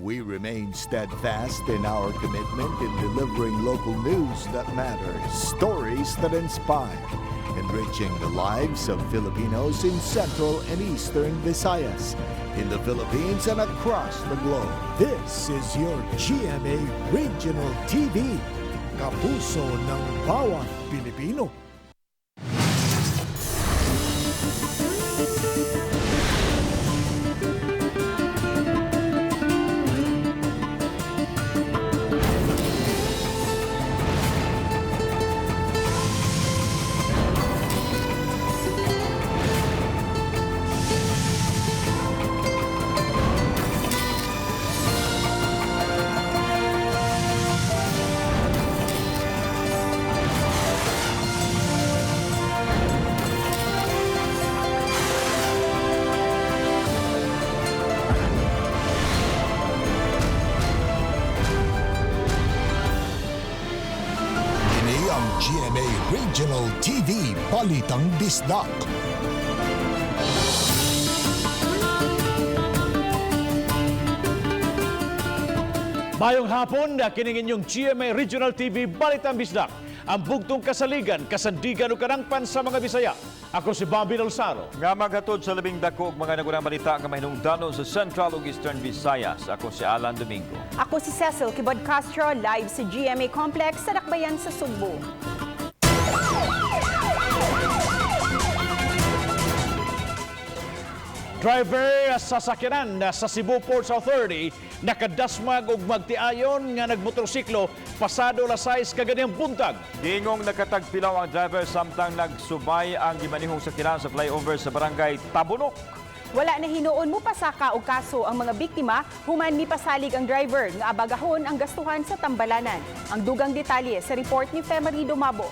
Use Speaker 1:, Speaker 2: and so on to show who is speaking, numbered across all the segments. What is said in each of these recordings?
Speaker 1: We remain steadfast in our commitment in delivering local news that matters, stories that inspire, enriching the lives of Filipinos in Central and Eastern Visayas, in the Philippines and across the globe. This is your GMA Regional TV, kapuso ng bawat Pilipino. Kini ang GMA Regional TV Balitang Bisdak.
Speaker 2: Mayong hapon na kining inyong GMA Regional TV Balitang Bisdak. Ang bugtong kasaligan, kasandigan ug kanangpan sa mga Bisaya. Ako si Bobby Dolzaro.
Speaker 3: Nga maghatod sa labing dako og mga nagunang balita nga mahinungdanon sa Central ug Eastern Visayas. Ako si Alan Domingo.
Speaker 4: Ako si Cecil Kibod Castro, live sa GMA Complex sa Dakbayan sa Sugbo.
Speaker 2: Driver sa sakyanan sa Cebu Ports Authority nakadasmag og magtiayon nga nagmotorsiklo pasado alas 6 kaganiyang buntag.
Speaker 3: Gingong nakatagpilaw ang driver samtang nagsubay ang gimanihong sakyanan sa flyover sa barangay Tabunok.
Speaker 4: Wala na hinuon mo pasaka og kaso ang mga biktima human mipasalig ang driver nga abagahon ang gastuhan sa tambalanan. Ang dugang detalye sa report ni Femary Dumabo.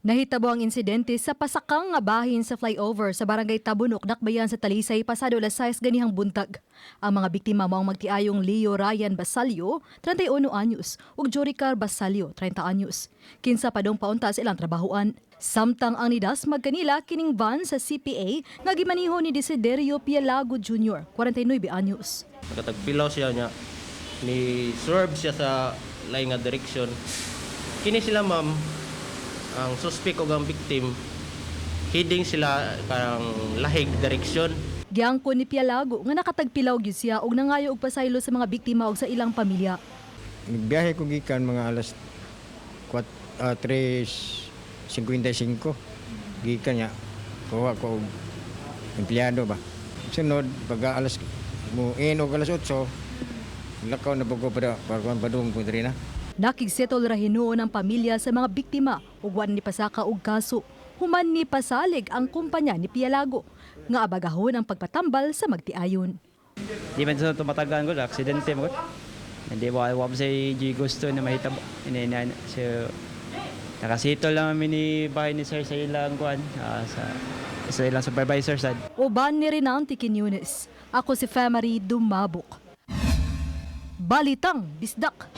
Speaker 5: Nahitabo ang insidente sa pasakang nga bahin sa flyover sa barangay Tabunok, Dakbayan sa Talisay, pasado alas 6 ganihang buntag. Ang mga biktima mao ang magtiayong Leo Ryan Basalio, 31 anyos, ug Joricar Basalio, 30 anyos. Kinsa padong paunta sa ilang trabahuan. Samtang ang nidasmag kanila kining van sa CPA nga gimaniho ni Desiderio Pialago Jr., 49 anyos.
Speaker 6: Nakatagpilaw siya niya. Ni swerve siya sa lain nga direction. Kini sila, ma'am, ang suspect og ang victim, heading sila karang lahig direction.
Speaker 5: Giangko ni Pialago nga nakatagpilaw gyud siya ug nangayo og pasaylo sa mga biktima ug sa ilang pamilya.
Speaker 7: Nagbiyahe ko gikan mga alas 4, 3:55. Gikan niya. Kuha ko og empleyado ba. Sunod, pag alas mo inog alas 8, lakaw na bugo para para padung ko diri na.
Speaker 5: Nakigsetol ra hinuon ang pamilya sa mga biktima ug wa ni pasaka og kaso. Human ni pasalig ang kumpanya ni Pialago nga abagahon ang pagpatambal sa magtiayon.
Speaker 8: Di man sa tumatagaan ko, aksidente mo ko. Hindi ba wa sa G gusto na mahitabo. Ini ini so nakasito lang kami ni bahay ni sir sa ilang kuan sa ilang supervisor sad.
Speaker 5: Uban ni Renante Quiñones. Ako si Femary Dumabok. Balitang Bisdak.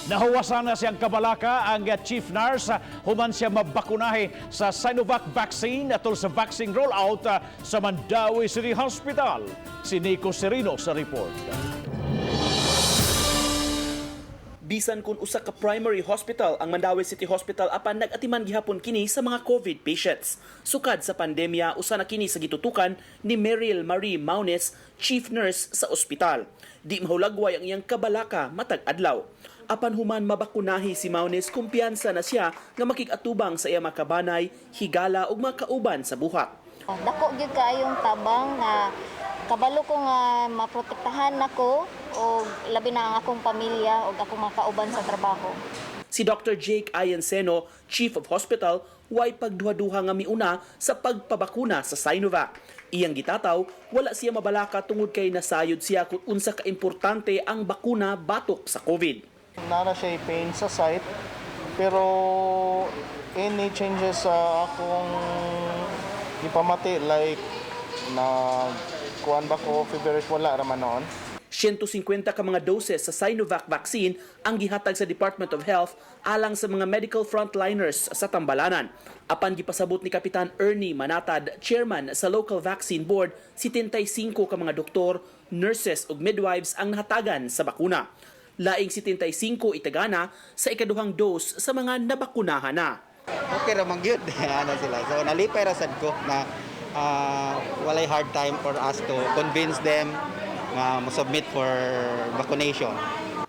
Speaker 2: Nahuwasan na siyang kabalaka ang chief nurse human siya mabakunahi sa Sinovac vaccine atol sa vaccine rollout sa Mandaue City Hospital. Si Nico Serino sa report.
Speaker 9: Bisan kung usa ka primary hospital ang Mandaue City Hospital, apan nag-atiman gihapon kini sa mga COVID patients. Sukad sa pandemya, usa na kini sa gitutukan ni Meryl Marie Maunes, chief nurse sa ospital. Di mahulagway ang iyang kabalaka matag adlaw. Apan human mabakunahi si Maunes, kumpiyansa na siya nga makig-atubang sa iyang makabanay, higala ug makauban sa buhat.
Speaker 10: Dako gyud kaayong tabang nga kabalo ko nga maprotektahan nako og labi na ang akong pamilya og akong mga kauban sa trabaho.
Speaker 9: Si Dr. Jake Ayanseno, Chief of Hospital, way pagduha-duha nga miuna sa pagpabakuna sa Sinovac. Iyang gitataw, wala siya mabalaka tungod kay nasayod siya kung unsa kaimportante ang bakuna batok sa COVID.
Speaker 11: Nara siya pain sa site, pero any changes sa akong gipamati, like na kuan ba ko feverish, wala raman noon.
Speaker 9: 7 150 ka mga doses sa Sinovac vaccine ang gihatag sa Department of Health alang sa mga medical frontliners sa Tambalanan. Apan gipasabot ni Kapitan Ernie Manatad, chairman sa Local Vaccine Board, 75 ka mga doktor, nurses ug midwives ang nahatagan sa bakuna. Laing 75 itagana sa ikaduhang dose sa mga nabakunahan na.
Speaker 12: Okay ra man gyud ana sila. So nalipay ra sad ko na walay hard time for us to convince them nga mo-submit for vaccination.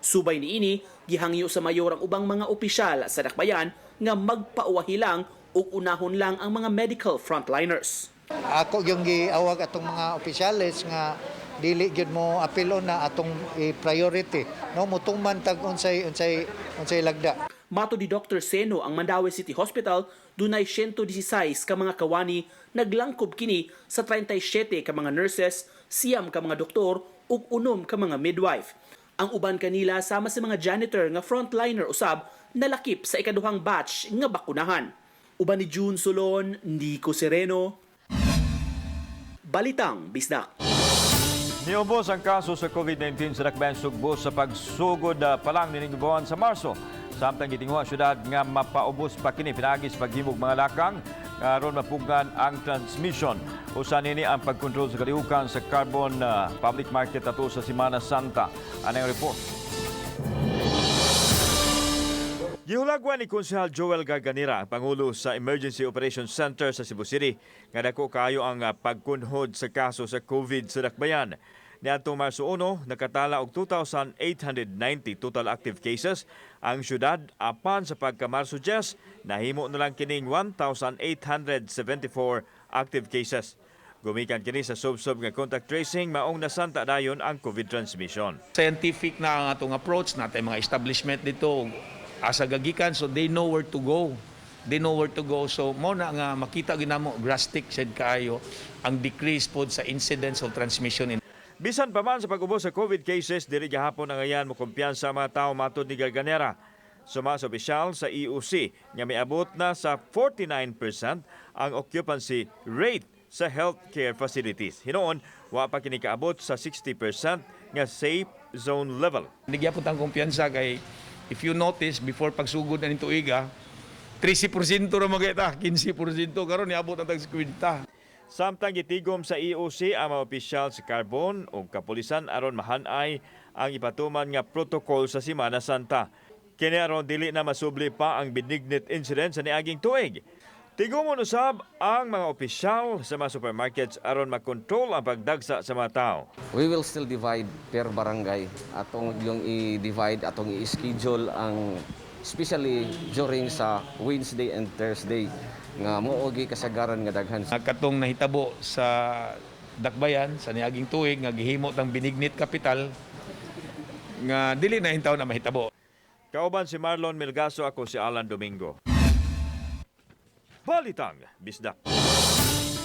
Speaker 9: Subay niini, gihangyo sa mayor ang ubang mga opisyal sa dakbayan nga magpauwahi lang ug unahon lang ang mga medical frontliners.
Speaker 13: Ako yung giawag atong mga opisyales nga dili gyud mo apilo na atong i-priority, no, mutuman tag unsay unsay unsay lagda.
Speaker 9: Mato di Dr. Seno, ang Mandaue City Hospital dunay 116 ka mga kawani, naglangkob kini sa 37 ka mga nurses, 9 ka mga doktor ug 6 ka mga midwife. Ang uban kanila sama sa mga janitor nga frontliner usab nalakip sa ikaduhang batch nga bakunahan. Uban ni June Solon, Nico Sereno, Balitang Bisdak.
Speaker 3: Niubos ang kaso sa COVID-19 sa Dakbayan Sugbo sa pagsugod pa lang nining buwan sa Marso. Samtang gitinguha ang syudad nga mapaubos pa kini pinaagi sa paghimog mga lakang nga aron mapugngan ang transmission. Usa nini ang pagkontrol sa kalihukan sa Carbon Public Market ato sa Semana Santa. Anang report. Gihulagwan ni Konsehal Joel Garganera ang Pangulo sa Emergency Operations Center sa Cebu City nga dako kaayo ang pagkunhod sa kaso sa COVID sa Dakbayan. Niadtong Marso 1, nakatala og 2,890 total active cases ang syudad, apan sa pagka Marso 10, nahimo na lang kining 1,874 active cases. Gumikan kini sa sub-sub nga contact tracing, maong nasanta dayon ang COVID transmission.
Speaker 14: Scientific na ang atong approach natin, mga establishment dito asa gagikan, so they know where to go. They know where to go. So mo na nga makita ginamo drastic sad kaayo ang decrease pod sa incidence of transmission in
Speaker 3: Bisan pa man sa pag-ubos sa COVID cases, dili gihapon ang ayan mo kumpiyansa ang mga tao, matod ni Garganera. Suma sa opisyal sa EOC nga miabot na sa 49% ang occupancy rate sa healthcare facilities. Hinuon, wa pa kini kaabot sa 60% nga safe zone level.
Speaker 14: Hindi gyapon tang kumpiyansa kay if you notice before pagsugod na ning tuiga, 13% ra magita, 15%, karon niabot na tag 50.
Speaker 3: Samtang gitigom sa EOC ang mga opisyal sa Carbon ug kapulisan aron mahanay ang ipatuman nga protocol sa Semana Santa. Kini aron dili na masubli pa ang benignit incident sa niaging tuig. Tigomon usab ang mga opisyal sa mga supermarkets aron makontrol ang pagdagsa sa mga tao.
Speaker 15: We will still divide per barangay. Atong yung i-divide, atong i-schedule ang especially during sa Wednesday and Thursday nga moogi kasagaran nga daghan.
Speaker 14: Katong nahitabo sa Dakbayan sa niaging tuig nga gihimo tang benignit capital nga dili na hintaw na mahitabo.
Speaker 3: Kauban si Marlon Melgaso, ako si Alan Domingo. Balitang Bisdak.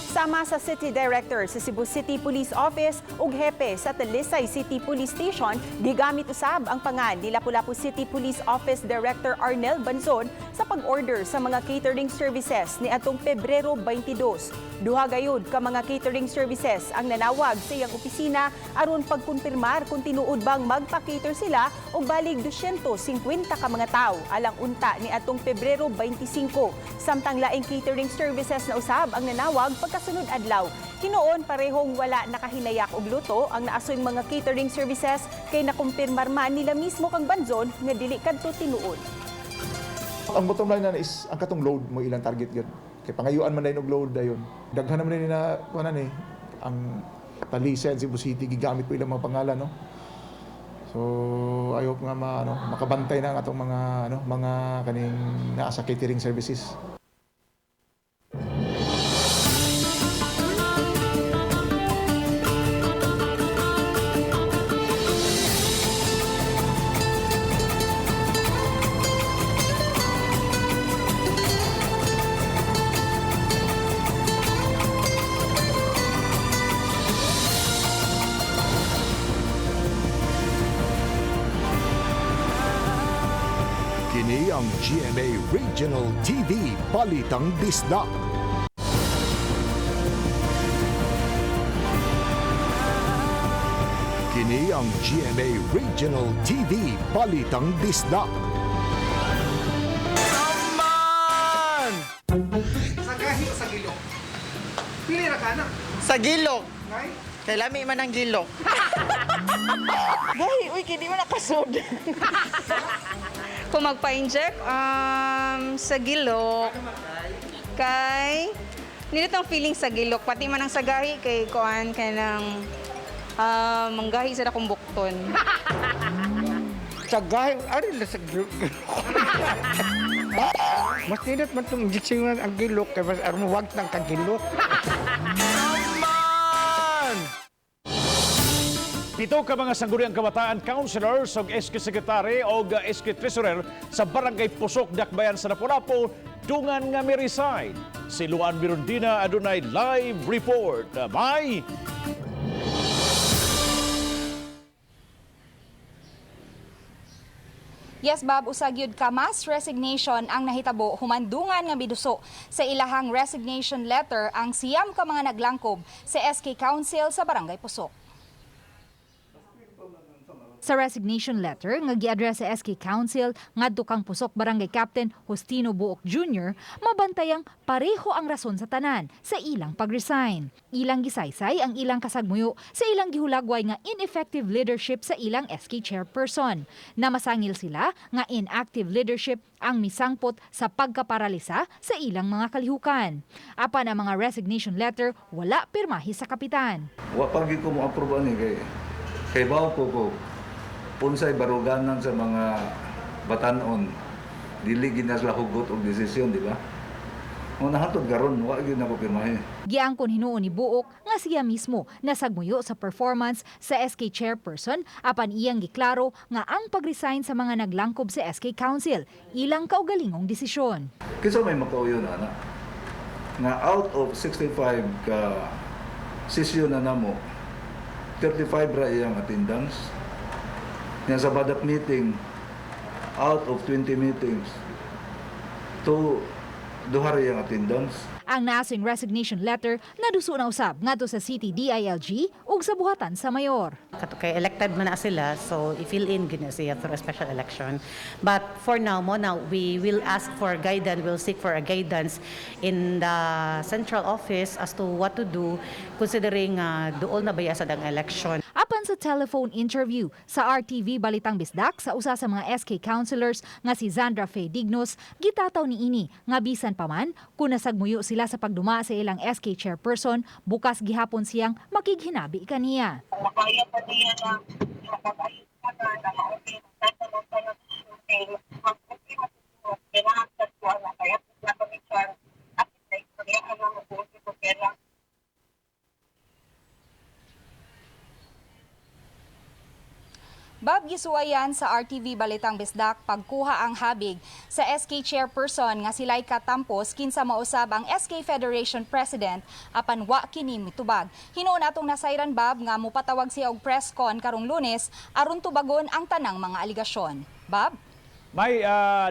Speaker 4: Sama sa City Director sa Cebu City Police Office ug hepe sa Talisay City Police Station, gigamit usab ang pangan ni Lapu-Lapu City Police Office Director Arnel Banzon sa pag-order sa mga catering services ni atong Pebrero 22. Duha gayud ka mga catering services ang nanawag sa iyang opisina aron pagkumpirmar kung tinuod bang magpa-cater sila og balig 250 ka mga tawo alang unta ni atong Pebrero 25. Samtang laing catering services na usab ang nanawag pagkasunod adlaw. Hinuon parehong wala nakahinayak og luto ang naasoy mga catering services kay nakumpirmar man nila mismo kang Banzon nga dili kadto tinuod.
Speaker 16: Ang bottom line na is ang katong load mo ilang target gyud. Kay pangayuan man dayon og load dayon. Daghan naman ni na kuan ni ang Talisay, Cebu City gigamit po ilang mga pangalan, no. So I hope nga ma, ano, makabantay na ang atong mga ano, mga kaning naa sa catering services.
Speaker 1: Kini ang GMA Regional TV Balitang Bisdak. Kini ang GMA Regional TV Balitang Bisdak.
Speaker 17: Man!
Speaker 18: Sa gahi o sa gilok? Pili ra ka na.
Speaker 19: Sa gilok. Kay lami man ang gilok.
Speaker 20: Gahi, uy, kay di man nakasud.
Speaker 21: Kung magpa-inject, sa gilok, kay, nindot ang feeling sa gilok, pati man ang sagahi kay kuan kay nang manggahi sa akong bukton.
Speaker 7: Sa gahi, ari lang sa gilok. Mas nindot man itong injection ang gilok, kay mas armuwag ng kagilok.
Speaker 2: 7 ka mga sangguniang kabataan councilors og SK Secretary og SK Treasurer sa Barangay Pusok, Dakbayan sa Lapu-Lapu, dungan nga mi-resign. Si Luan Mirundina adunay live report. May
Speaker 22: Yes, Bob, usag yun ka mass resignation ang nahitabo humandungan nga miduso sa ilahang resignation letter ang 9 ka mga naglangkob sa SK Council sa Barangay Pusok.
Speaker 23: Sa resignation letter nga gi-address sa SK Council ngadto kang Pusok Barangay Captain Justino Buok Jr., mabantayang pareho ang rason sa tanan sa ilang pag-resign. Ilang gisaysay ang ilang kasagmuyo sa ilang gihulagway nga ineffective leadership sa ilang SK chairperson. Namasangil sila nga inactive leadership ang misangpot sa pagkaparalisa sa ilang mga kalihukan. Apan ang mga resignation letter wala pirmahi sa kapitan.
Speaker 24: Wa pa gyud ko mo approve ani kay bawo ko unsay baruganan sa mga batanon, dili gid na sila hugot og desisyon, di ba? Mo nahatod karon wa gyud nako pirmahe.
Speaker 23: Giangkon hinuon ni Buok nga siya mismo nasagmuyo sa performance sa SK chairperson apan iyang giklaro nga ang pag-resign sa mga naglangkob sa SK Council ilang kaugalingong desisyon.
Speaker 24: Kinsa may makauyon ana nga out of 65 ka sesyon na namo, 35 ra iyang attendance. Nga sa badak meeting, out of 20 meetings, 2 duha ra iyang attendance.
Speaker 23: Ang naasing resignation letter naduso na usab ngadto sa City DILG ug sa buhatan sa mayor.
Speaker 25: Kay elected man na sila, so i-fill in gyud na siya through a special election. But for now, mo now we will ask for guidance, we'll seek for a guidance in the central office as to what to do considering duol na baya sa dang election.
Speaker 23: Apan sa telephone interview sa RTV Balitang Bisdak sa usa sa mga SK councilors nga si Zandra Faye Dignos, gitataw niini nga bisan pa man kung nasagmuyo sila sa pagduma sa ilang SK chairperson, bukas gihapon siyang makighinabi kaniya.
Speaker 26: Makaya pa niya na makakaayos pa na na ma-okay na kay mag-okay masusunod kailangan sa kuha na kaya na kami chance at istorya na mag-okay ko pera.
Speaker 22: Bob, gisuwayan sa RTV Balitang Bisdak pagkuha ang habig sa SK chairperson nga si Laika Tampos kinsa mausab ang SK Federation President apan wa kini mitubag. Hinuon atong nasayran, Bob, nga mopatawag siya og press con karong Lunes aron tubagon ang tanang mga aligasyon. Bob?
Speaker 2: May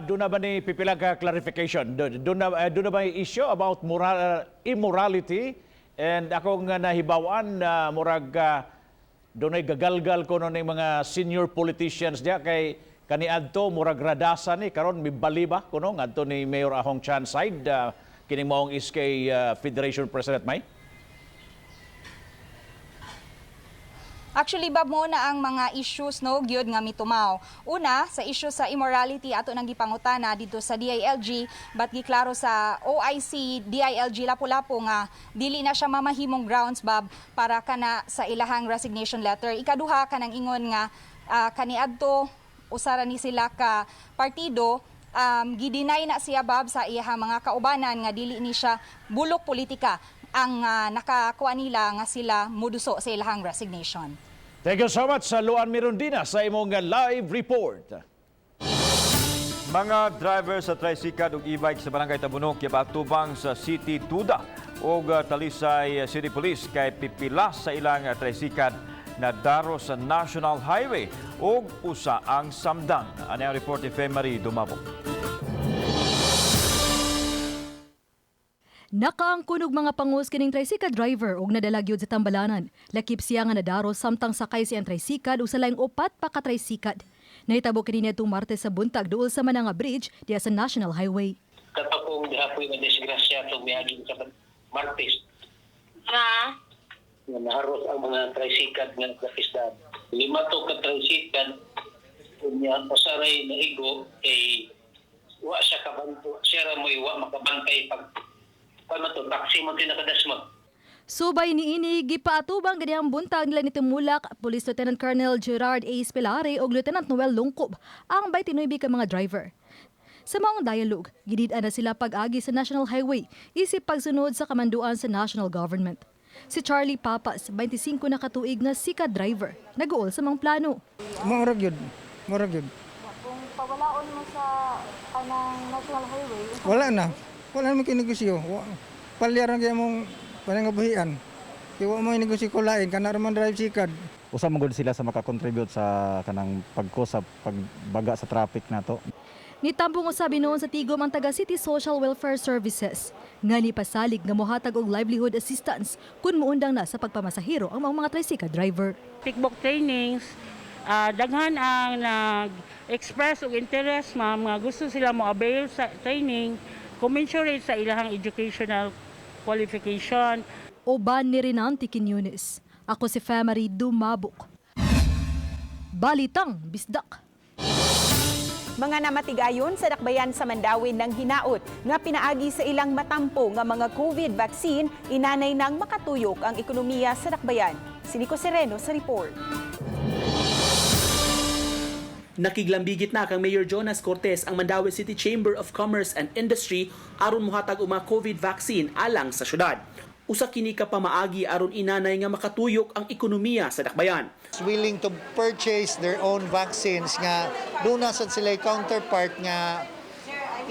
Speaker 2: doon na ba ni pipila ka clarification? Doon na ba issue about moral, immorality? And ako nga nahibawan na murag doon ay gagalgal ko no ning mga senior politicians diya kay kaniadto murag radasa ni karon mibali ba kuno ngadto ni Mayor Ahong Chan side, kining maong SK Federation President, May?
Speaker 22: Actually, Bob, mo na ang mga issues no gyud nga mitumaw. Una, sa issue sa immorality ato nang gipangutana dito sa DILG, but giklaro sa OIC DILG Lapu-Lapu nga dili na siya mamahimong grounds, Bob, para kana sa ilahang resignation letter. Ikaduha, kanang ingon nga kaniadto usara ni sila ka partido, gideny na siya, Bob, sa iyahang mga kaubanan nga dili ni siya bulok politika ang nakakuha nila nga sila muduso sa ilahang resignation.
Speaker 2: Thank you so much sa Luan Mirundina sa imong live report.
Speaker 3: Mga driver sa tricycle ug e-bike sa Barangay Tabunok gipaatubang sa City Tuda ug Talisay City Police kay pipila sa ilang tricycle na daro sa National Highway ug usa ang samdan. Ani ang report ni Marie Dumabo.
Speaker 5: Nakaangkon og mga pangus kining tricycle driver og nadala gyud sa tambalanan. Lakip siya nga nadaro samtang sakay siyang tricycle ug sa laing upat pa ka tricycle. Nahitabo kini niadtong Martes sa buntag duol sa Mananga Bridge diha sa National Highway.
Speaker 6: Katapong dihapoy nga disgrasya itong miaging sa Martes.
Speaker 26: Nga?
Speaker 6: Nga naharos ang mga tricycle nga kapisdan. Lima to ka tricycle, unya usaray naigo kay wa siya kabanto, siya ra mo'y wa makabantay pag paano to, taxi mo tinakadasmo.
Speaker 5: Subay niini gipaatubang ganihang buntag nila ni Tumulak, Police Lieutenant Colonel Gerard A. Spelare ug Lieutenant Noel Lungkob ang 29 ka mga driver. Sa maong dialogue, gidid-an na sila pag-agi sa National Highway isip pagsunod sa kamanduan sa national government. Si Charlie Papas, 25 na katuig nga sika driver, nag-uol sa mga plano.
Speaker 7: Murag yun, murag yun.
Speaker 22: Kung pawalaon mo sa kanang National Highway,
Speaker 7: Wala na. Wala naman kinegosyo. Palyaran kaya mong panangabuhian. Kaya wa mo negosyo ko lain, kana raman drive sikad.
Speaker 8: Usa man gud sila sa makakontribute sa kanang pagko sa pagbaga sa traffic nato.
Speaker 5: Nitambong usabi noon sa Tigom ang taga City Social Welfare Services. Nga ni pasalig nga mohatag og livelihood assistance kun muundang na sa pagpamasahero ang mga tricycle driver.
Speaker 10: Tikbok trainings, daghan ang nag-express og interest ma'am nga gusto sila mo avail sa training commensurate sa ilahang educational qualification.
Speaker 5: Uban ni Renante Quiñones. Ako si Femary Dumabok. Balitang Bisdak.
Speaker 4: Mga namatigayon sa dakbayan sa Mandawi ng hinaot nga pinaagi sa ilang matampo nga mga COVID vaccine, inanay nang makatuyok ang ekonomiya sa dakbayan. Si Nico Sereno sa report.
Speaker 9: Nakiglambigit na kang Mayor Jonas Cortez ang Mandaue City Chamber of Commerce and Industry aron mohatag og mga COVID vaccine alang sa syudad. Usa kini ka pamaagi aron inanay nga makatuyok ang ekonomiya sa dakbayan.
Speaker 13: Willing to purchase their own vaccines nga duna sad sila counterpart nga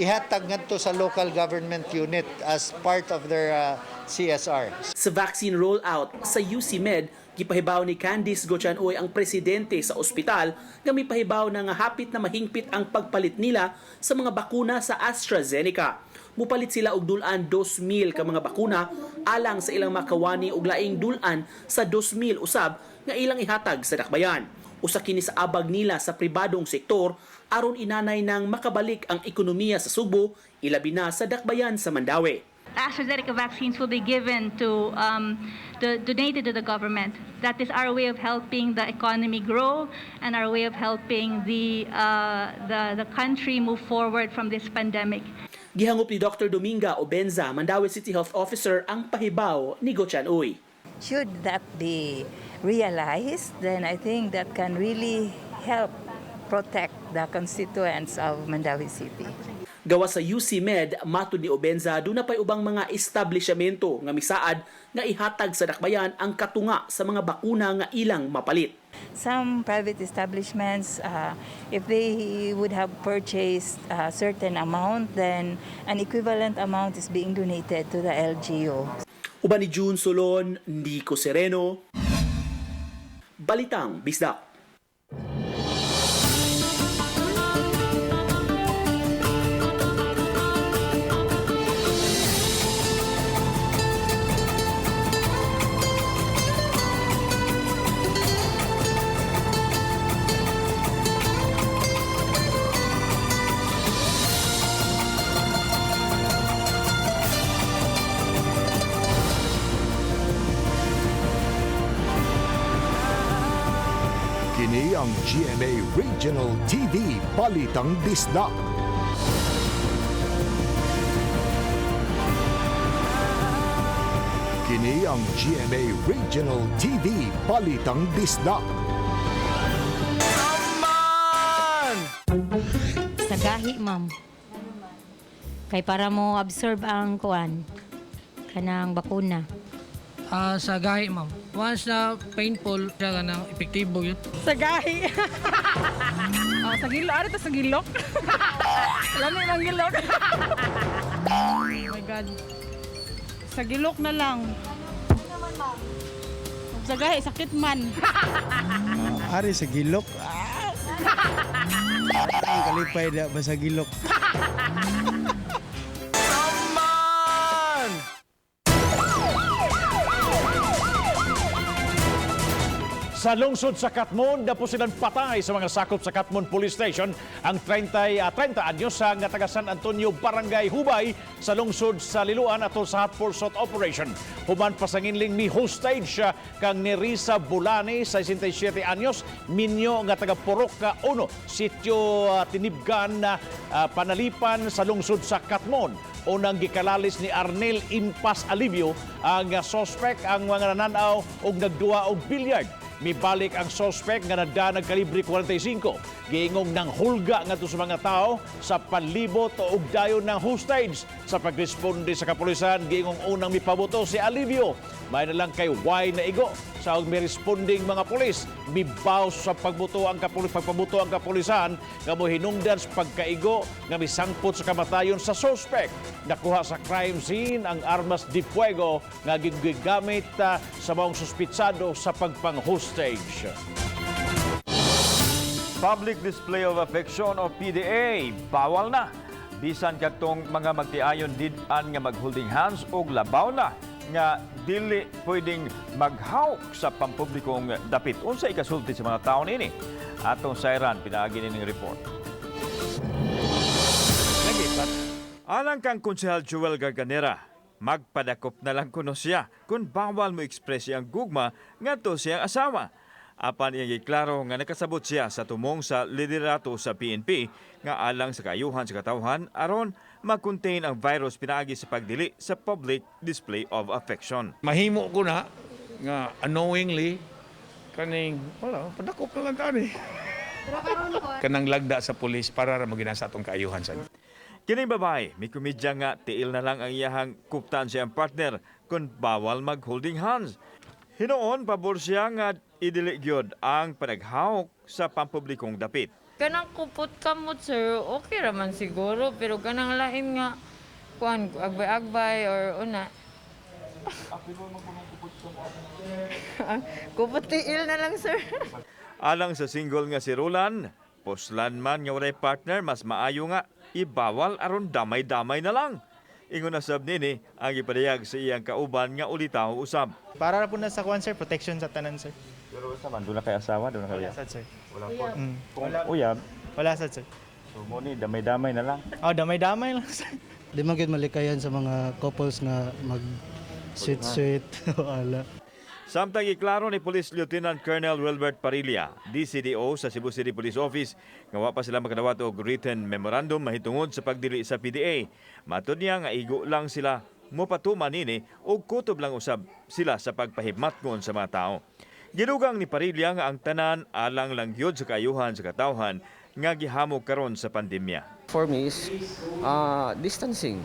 Speaker 13: ihatag ngadto sa local government unit as part of their CSR.
Speaker 9: Sa vaccine rollout sa UC Med, gipahibaw ni Candice Gochanoy ang presidente sa ospital nga mipahibaw na nga hapit na mahingpit ang pagpalit nila sa mga bakuna sa AstraZeneca. Mupalit sila og dulan 2,000 ka mga bakuna alang sa ilang makawani og laing dulan sa 2,000 usab nga ilang ihatag sa dakbayan. Usa kini sa abag nila sa pribadong sektor aron inanay nang makabalik ang ekonomiya sa Sugbo, ilabi na sa dakbayan sa Mandaue.
Speaker 11: AstraZeneca vaccines will be given to donated to the government. That is our way of helping the economy grow and our way of helping the country move forward from this pandemic.
Speaker 9: Gihangop ni Dr. Dominga Obenza, Mandaue City Health Officer, ang pahibaw ni Gochanoy.
Speaker 20: Should that be realized, then I think that can really help protect the constituents of Mandaue City.
Speaker 9: Gawa sa UC Med, matud ni Obenza, duna pa'y ubang mga establishmento nga misaad nga ihatag sa dakbayan ang katunga sa mga bakuna nga ilang mapalit.
Speaker 20: Some private establishments, if they would have purchased a certain amount, then an equivalent amount is being donated to the LGU.
Speaker 9: Uban ni June Solon, Nico Sereno, Balitang Bisdak.
Speaker 1: Kini ang GMA Regional TV Balitang Bisdak. Kini ang GMA Regional TV Balitang Bisdak.
Speaker 27: Sa gahi, ma'am. Kay para mo absorb ang kuan kanang bakuna.
Speaker 28: Sa gahi, ma'am. Once na painful, siya ka ng epektibo yun.
Speaker 29: Sa gahi. Sa gilok. Ano to sa gilok? Lami mang gilok. Oh my God. Sa gilok na lang. Sa gahi, sakit man.
Speaker 30: Ari sa gilok. Ang kalipay na ba sa gilok.
Speaker 17: Saman!
Speaker 2: Sa lungsod sa Katmon, napusilan patay sa mga sakop sa Katmon Police Station ang 30 anyos sa nga taga San Antonio, Barangay Hubay sa lungsod sa Liloan atol sa Hot Pursuit Operation. Human pasanginling mi hostage kang Nerissa Bulani, 67 anyos, minyo nga taga Purok 1, sitio Tinibgan, Panalipan sa lungsod sa Katmon. Unang gikalalis ni Arnel Impas Alivio ang sospek ang mga nananaw og nagduwa og bilyard. Mibalik ang sospek nga nagda nagkalibre 45. Giingong nang hulga ngadto sa mga tao sa palibot og dayon ng hostage. Sa pagresponde sa kapulisan, giingong unang mipabuto si Alivio. May na lang kay Y na igo sa og miresponding mga pulis. Mibaw sa pagbuto ang pagpabuto ang kapulisan nga mohinungdan sa pagkaigo nga misangpot sa kamatayon sa sospek. Nakuha sa crime scene ang armas de fuego nga gigamit sa maong suspitsado sa pagpang-hostage.
Speaker 3: Public display of affection o PDA, bawal na. Bisan katong mga magtiayon did-an nga mag-holding hands og labaw na nga dili pwedeng maghawk sa pampublikong dapit. Unsa ikasulti sa mga tao nini? Atong sayran pinaagi nining report. Alang kang Konsehal Joel Garganera, magpadakop na lang kuno siya kung bawal mo express ang gugma ngadto siyang asawa. Apan iyang giklaro nga nakasabot siya sa tumong sa liderato sa PNP nga alang sa kaayuhan sa katawhan aron ma-contain ang virus pinaagi sa pagdili sa public display of affection.
Speaker 12: Mahimo ko na nga unknowingly kaning wala, padakop na lang tani. Kanang lagda sa pulis para ra magina sa atong kaayuhan sa.
Speaker 3: Kining babae, may komedya nga tiil na lang ang iyahang kuptan siyang partner kung bawal mag-holding hands. Hinuon, pabor siya nga idili gyud ang panaghawk sa pampublikong dapit.
Speaker 14: Kanang kupot kamot, sir, okay raman siguro, pero kanang lain nga kuan, agbay-agbay or una. Kupot tiil na lang, sir.
Speaker 3: Alang sa single nga si Roland, poslan man nga walay partner, mas maayo nga ibawal aron damay-damay na lang. Ingon na sab nini ang gipadayag sa iyang kauban nga ulitaw usab.
Speaker 15: Para ra po na sa kuan, sir, protection sa tanan, sir.
Speaker 8: Pero sa man, doon na kay asawa, doon na kay
Speaker 15: Wala sad, sir.
Speaker 8: Wala po. Kung uyab,
Speaker 15: Wala sad, sir.
Speaker 8: So mo ni damay-damay na lang.
Speaker 15: Oh, damay-damay lang, sir.
Speaker 16: Di man gyud malikayan sa mga couples nga mag sweet sweet wala.
Speaker 3: Samtang iklaro ni Police Lieutenant Colonel Wilbert Parilla, DCDO sa Cebu City Police Office, nga wa pa sila makadawat og written memorandum mahitungod sa pagdili sa PDA. Matod niya nga igo lang sila mopatuman nini og kutob lang usab sila sa pagpahibmatngon sa mga tao. Gidugang ni Parilla nga ang tanan alang lang gyud sa kaayuhan sa katawhan nga gihamok karon sa pandemya.
Speaker 18: For me is distancing,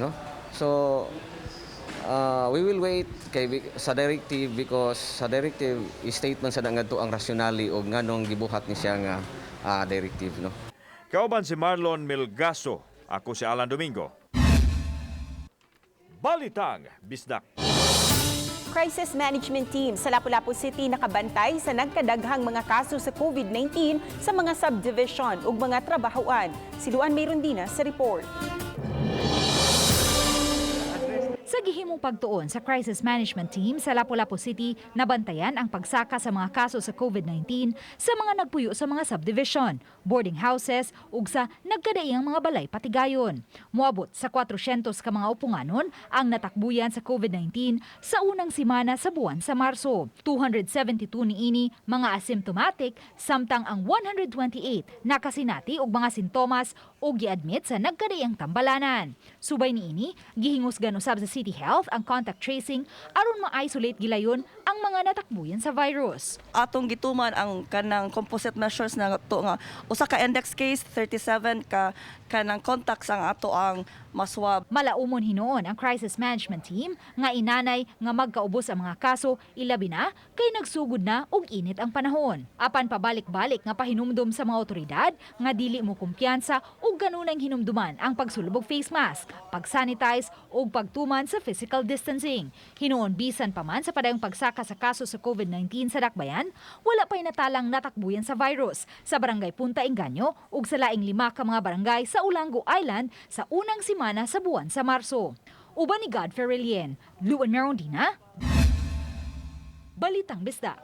Speaker 18: no? So we will wait kay sa directive, because sa directive statement sa ngadto ang rationale og nganong gibuhat ni siya nga directive, no?
Speaker 3: Kauban si Marlon Melgaso, ako si Alan Domingo. Balitang Bisdak.
Speaker 4: Crisis Management Team sa Lapu-Lapu City nakabantay sa nagkadaghang mga kaso sa COVID-19 sa mga subdivision ug mga trabahoan. Si Luan Merondina sa report.
Speaker 19: Sa gihimong pagtuon sa Crisis Management Team sa Lapu-Lapu City, nabantayan ang pagsaka sa mga kaso sa COVID-19 sa mga nagpuyo sa mga subdivision, boarding houses ug sa nagkadaiyang mga balay patigayon. Moabot sa 400 ka mga upunganon ang natakbuyan sa COVID-19 sa unang simana sa buwan sa Marso. 272 niini mga asymptomatic, samtang ang 128 nakasinati og mga sintomas o giadmit sa nagkadaiyang tambalanan. Subay niini, gihingusgan usab sa City Health ang contact tracing aron ma-isolate gilayon ang mga natakbuyan sa virus.
Speaker 21: Atong gituman ang kanang composite measures na to nga usa ka index case, 37 ka kanang contacts ang ato ang maswab.
Speaker 19: Malaumon hinuon ang crisis management team nga inanay nga magkaubos ang mga kaso, ilabi na kay nagsugod na og init ang panahon. Apan pabalik-balik nga pahinumdum sa mga otoridad nga dili mo kumpiyansa ug kanunang hinumduman ang pagsulub og face mask, pag-sanitize ug pagtuman sa physical distancing. Hinuon bisan pa man sa padayong pagsaka sa kaso sa COVID-19 sa Dakbayan, wala pa'y natalang natakbuyan sa virus sa Barangay Punta Engaño ug sa laing 5 ka mga barangay sa Olango Island sa unang simana sa buwan sa Marso. Uban ni God Ferrelien, Luan Merondina, Balitang Bisdak.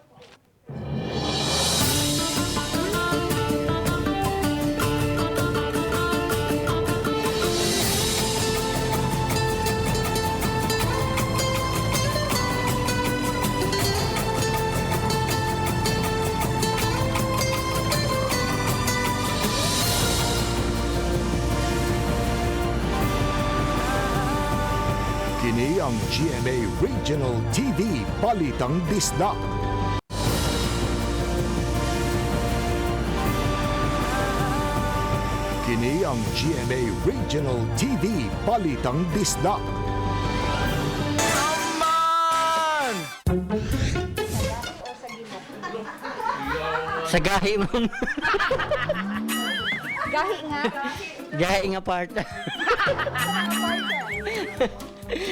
Speaker 1: ang GMA Regional TV Balitang Bisdak. Kini ang GMA Regional TV Balitang Bisdak.
Speaker 5: Sa gahi, ma'am.
Speaker 4: Gahi nga.
Speaker 5: Gahi nga part.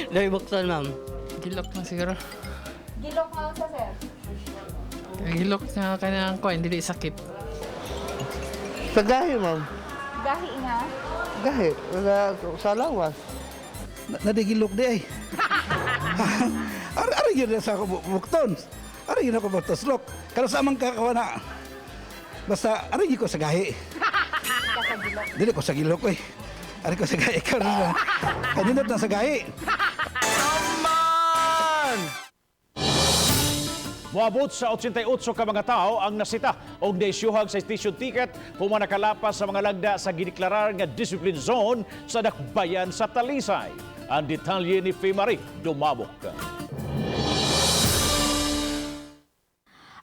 Speaker 5: Dahil buksan, ma'am.
Speaker 28: Gilok na siguro.
Speaker 4: Gilok nga sa sir.
Speaker 28: Gilok na kanang kuan dili sakit.
Speaker 6: Sa gahi, ma'am.
Speaker 4: Gahi nga.
Speaker 6: Gahi. Sa lawas.
Speaker 7: Nadigilok di ay. Ari yun sa ako bukton. Ari yun ako buktoslok. Kalau sa amang kakawana. Basta ari yun ko sa gahi. Dili ko sa gilok eh. Ari ko sa gahi. Karon kanindot na sa gahi.
Speaker 2: Moabot sa 88 ka mga tao ang nasita og naisyuhag sa station ticket human nakalapas sa mga lagda sa gideklarar nga discipline zone sa dakbayan sa Talisay. Ang detalye ni Fimari Dumabok.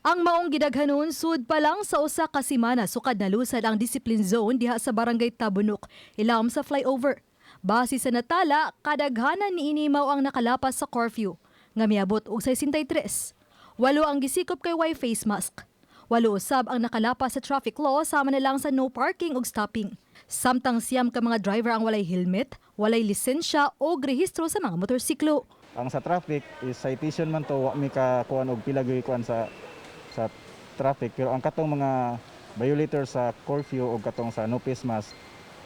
Speaker 10: Ang maong gidaghanon sud pa lang sa usa ka semana sukad nalusad ang discipline zone diha sa Barangay Tabunok, ilawom sa flyover. Base sa natala, kadaghanan niini mao ang nakalapas sa curfew nga miabot og 63. 8 ang gisikop kay way face mask. 8 usab ang nakalapas sa traffic law sama na lang sa no parking ug stopping. Samtang 9 ka mga driver ang walay helmet, walay lisensya o rehistro sa mga motorsiklo.
Speaker 8: Ang sa traffic is citation man to, wa mi ka kuan og pila gyud kuan sa traffic, pero ang katong mga violator sa curfew o katong sa no face mask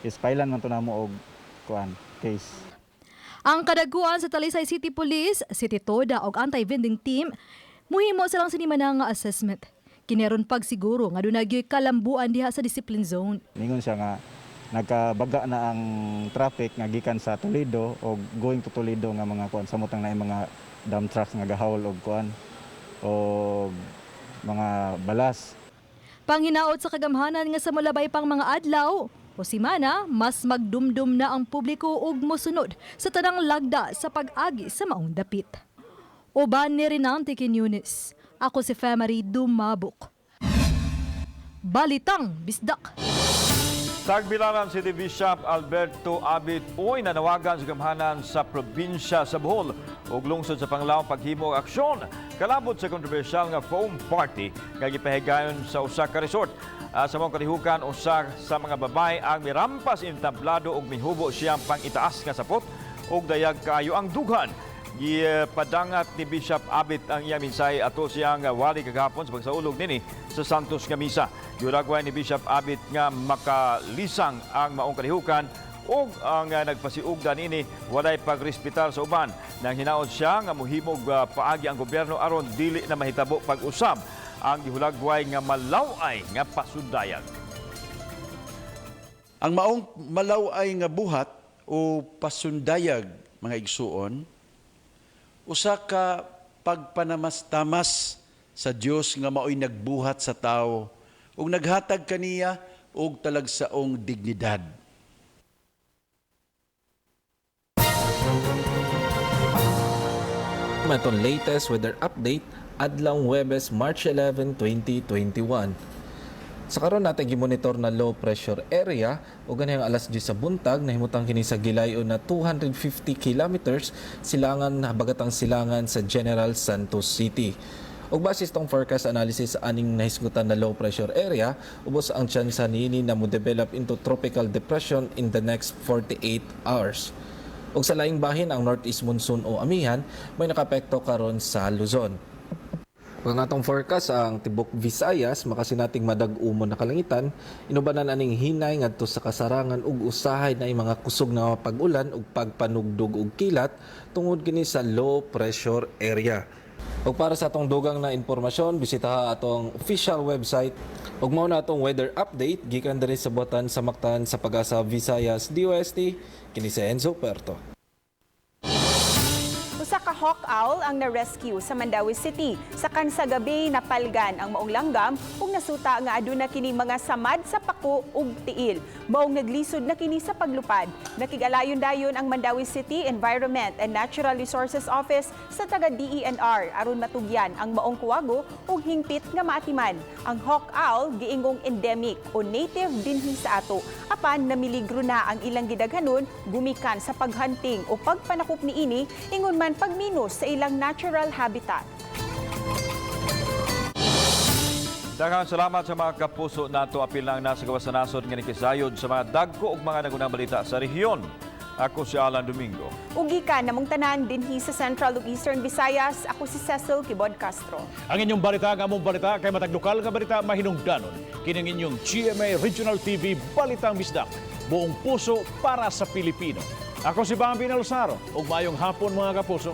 Speaker 8: is pailan man to namo og kuan case.
Speaker 10: Ang kadaguan sa Talisay City Police, City Toda og anti-vending team muhimo sa lang sinimana nga assessment. Kineron pagsiguro nga dunay gyoy kalambuan diha sa discipline zone.
Speaker 8: Ningon siya nga nagkabaga na ang traffic nga gikan sa Toledo o going to Toledo nga mga kuan samotang na mga dump trucks nga gahawol og kuan o mga balas.
Speaker 10: Panghinaot sa kagamhanan nga sa mulabay pang mga adlaw o simana, mas magdumdum na ang publiko ug mosunod sa tanang lagda sa pag-agi sa maong dapit. Uban ni Renante Quiñones. Ako si Femary Dumabok. Balitang Bisdak.
Speaker 3: Tagbilaran City Bishop Alberto Abit Uy nanawagan sa gamhanan sa probinsya sa Bohol ug lungsod sa Panglao paghimo og aksyon kalabot sa kontrobersyal nga foam party nga gipahigayon sa usa ka resort. Sa mga kalihukan, usa sa mga babae ang mirampas intablado ug mihubo siyang pang-itaas nga sapot ug dayag kaayo ang dughan. Gipadangat ni Bishop Abit ang iyang mensahe ato siyang wali kagahapon sa pagsaulog nini sa Santos nga misa. Giulagway ni Bishop Abit nga makalisang ang maong kalihukan ug ang nagpasiugda nini walay pagrespetar sa uban. Nang hinaot siya nga mohimog paagi ang gobyerno aron dili na mahitabo pag-usab ang gihulagway nga malaw-ay nga pasundayag.
Speaker 13: Ang maong malaw-ay nga buhat o pasundayag, mga igsuon, usa ka pagpanamastamas sa Dios nga maoy nagbuhat sa tawo ug naghatag kaniya og talagsaong dignidad.
Speaker 22: Atong latest weather update adlawng Huwebes, March 11, 2021. Sa karon natin gimonitor na low pressure area ug ganihang alas 10 sa buntag nahimutang kini sa gilayon na 250 kilometers silangan habagatang silangan sa General Santos City. Ug base itong forecast analysis aning nahisgutan na low pressure area, ubos ang tsansa niini na mo-develop into tropical depression in the next 48 hours. Ug sa laing bahin ang northeast monsoon o amihan may nakapekto karon sa Luzon. Ug ang atong forecast ang tibok Visayas makasinating madag-umon na kalangitan, inubanan aning hinay ngadto sa kasarangan ug usahay na mga kusog na pag-ulan ug pagpanugdog og kilat tungod kini sa low pressure area. Ug para sa atong dugang na impormasyon, bisitaha atong official website ug mao na atong weather update gikan diri sa buhatan sa Mactan sa Pag-asa Visayas DOST kini si Enzo Puerto.
Speaker 4: Usa ka hawk owl ang na-rescue sa Mandaue City. Sa kansa gabi, napalgan ang maong langgam ug nasuta nga aduna kini mga samad sa pako ug tiil. Maong naglisod na kini sa paglupad. Nakig-alayon dayon ang Mandaue City Environment and Natural Resources Office sa taga DENR aron matugyan ang maong kuwago ug hingpit nga maatiman. Ang hawk owl giingong endemic o native dinhi sa ato. Apan namiligro na ang ilang gidaghanon gumikan sa paghunting o pagpanakop niini, ingon man pagminus sa ilang natural habitat.
Speaker 3: Daghang salamat sa mga kapuso nato, apil lang nasa gawas sa nasod nga nikisayod sa mga dagko ug mga nagunang balita sa rehiyon. Ako si Alan Domingo.
Speaker 4: Ug gikan namong tanan dinhi sa Central ug Eastern Visayas, ako si Cecil Kibod Castro.
Speaker 2: Ang inyong balita, ang among balita, kay matag lokal nga balita mahinungdanon. Kining inyong GMA Regional TV Balitang Bisdak. Buong puso para sa Pilipino. Ako si Bambi Nalsaro. Ug maayong hapon, mga kapuso.